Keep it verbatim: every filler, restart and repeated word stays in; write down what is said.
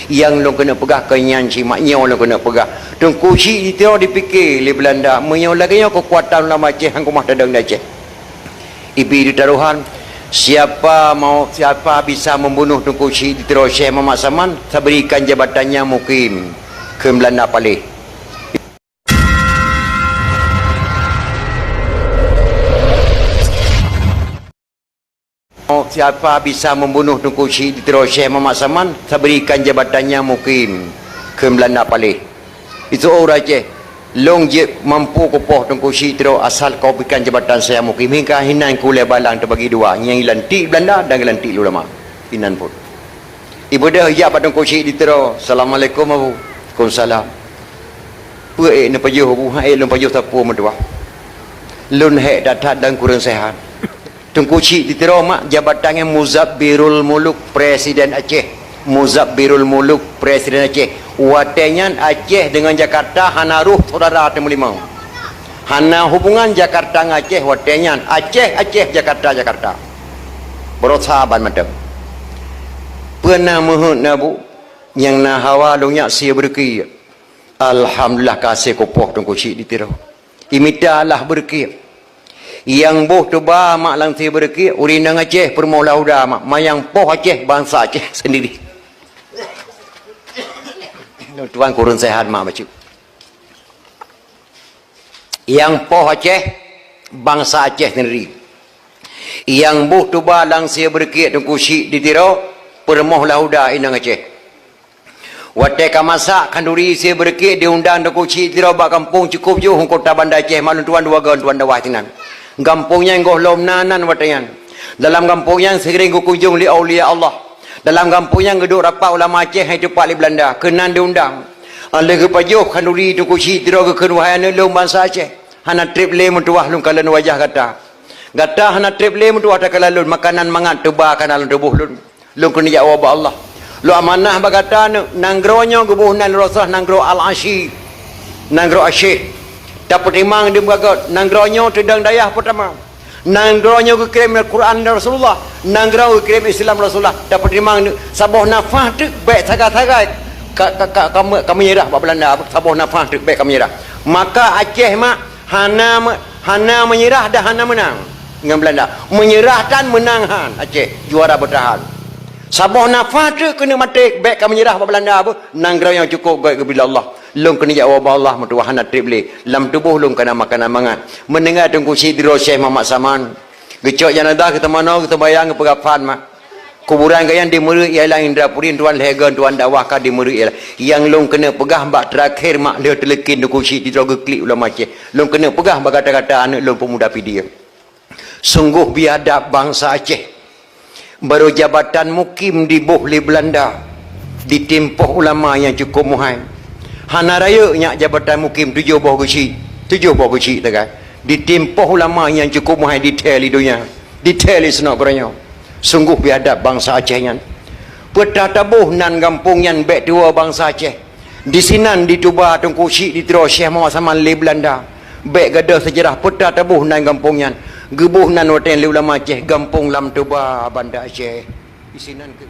Nyang lôn keuneuk peugah keu nyan cit mak, nyoe lôn keuneuk peugah. Teungku Chik di Tiro dipike lé Beulanda, meunyoe lagèe nyoe keukuatan ulama Aceh, han keumah tadong di Aceh. Ibi di tarohan, siapa mau, siapa bisa membunuh Teungku Chik di Tiro Syekh Muhammad Saman, saya berikan jabatannya mukim keu Beulanda paléh. Siapa bisa membunuh Teungku Chik di Tiro Syekh Muhammad Saman, saya berikan jabatannya mukim keu Beulanda paléh. Itu ureueng Aceh, lôn jeuet mampu kupoh Teungku Chik di Tiro asal kau berikan jabatan saya mukim. Hingga hinan kulèe balang teubagi dua, nyang geulantik Beulanda dan geulantik ulama. Inan pun. Ibeudôh ijak bak Teungku Chik di Tiro, "Assalamualaikum, Abu." "Waalaikumsalam." "Peue ék neupajoh, Abu?" "Han ék lôn pajoh sapeue meutuah. Lôn hék that-that dan kureueng seuhat." Teungku Chik di Tiro mak jabatan nyan Muzabbirul Muluk, Presiden Aceh. Muzabbirul Muluk, Presiden Aceh. Watèe nyan Aceh deungon Jakarta hana roh syedara teumeulimong. Hana hubungan Jakarta ngon Aceh watèe nyan. Aceh, Aceh, Jakarta, Jakarta. Beurasa ban mantong. Peue na meuheuet na bu, nyang na hawa lôn nyak sie beureukiek. Alhamdulillah ka sie kupoh Teungku Chik di Tiro. Imita lah beureukiek. Nyang boh tuba mak lam sie beureukiek, ureueng inong Aceh peurumoh Lahuda mak, manyang poh Aceh bansa Aceh sendiri. Tuan kureueng seuhat mak bacut. Nyang poh Aceh, bansa Aceh sendiri. Nyang boh tuba lam sie beureukiek Teungku Chik di Tiro, peurumoh Lahuda inong Aceh. Watèe ka masak khanduri sie beureukiek diundang Teungku Chik di Tiro bak gampông cukôp jôh u kota Banda Aceh, malum tuan dua goe tuan dakwah sinan. Gampông nyan gohlom na nan watèe nyan. Dalam gampông nyan seuring geukunjông lé aulia Allah. Dalam gampông nyan geuduek rapat ulama Aceh nyang teupat lé Beulanda, keunan diundang. Lheueh geupajoh khanduri Teungku Chik di Tiro geukheun, "Wahai aneuk lôn bansa Aceh, hana treb lé meutuah lôn kalon wajah gata. Gata hana treb lé meutuah takalon lôn, makanan mangat tuba ka na lam tuboh lôn. Lôn keuneuk jak woe bak Allah. Lôn amanah bak gata aneuk, nanggroe nyoe geuboh nan lé Rasulullah nanggroe Al-Asyi, nanggroe Aceh. Tapeutimang di meugagot, nanggroe nyoe teudong dayah peutama. Nanggroe nyoe geukirém Al-Quran dari Rasulullah, nanggroe geukirém Islam Rasulullah. Tapeutimang saboh nafah teuk bèk sagai-sagai ka, ka, ka, ka me-, ka meunyeurah bak Beulanda, saboh nafah teuk bèk ka meunyeurah." Maka Aceh mak hana me-, hana meunyeurah dan hana meunang ngon Beulanda. Meunyeurah tan meunang han, Aceh juara beutahan. Saboh nafah teuk keuneuk maté bèk ka meunyeurah bak Beulanda beuh, nanggroe nyang cukôp göt geubri lé Allah. Lôn keuneuk jak woe bak Allah meutuah hana treb lé. Lam tuboh lôn ka na makanan mangat. Meuninggai Teungku Chik di Tiro Syekh Muhammad Saman. Geucok janazah geuteumanoe geuteumbayang geupeugah phan mak. Kuburan geuh nyan di Meureue ialah Indrapuri tuan lhèe goe tuan dakwah ka di Meureue ialah. Nyang lôn keuneuk peugah bak teurakhé mak lheueh teuleukin Teungku Chik di Tiro geuklik ulama Aceh. Lôn keuneuk peugah bak gata-gata aneuk lôn peumuda Pidie. Sunggoh biadab bansa Aceh. Barô jabatan mukim diboh lé Beulanda, ditimpoh ulama nyang cukôp muhai. Hana rayeuk nyak jabatan mukim tujoh boh geuchik, tujoh boh geuchik tagai. Ditimpoh ulama nyang cukôp muhai dithèe lé donya, dithèe lé seunok geuranyoe. Sunggoh biadab bansa Aceh nyan. Peutah taboh nan gampông nyan bèk tuwoe bansa Aceh. Disinan dituba Teungku Chik di Tiro Syekh Muhammad Saman lé Beulanda. Bèk gadôh seujarah peutah taboh nan gampông nyan. Geuboh nan watèe lé ulama Aceh gampông Lam Toba Banda Aceh. Disinan keu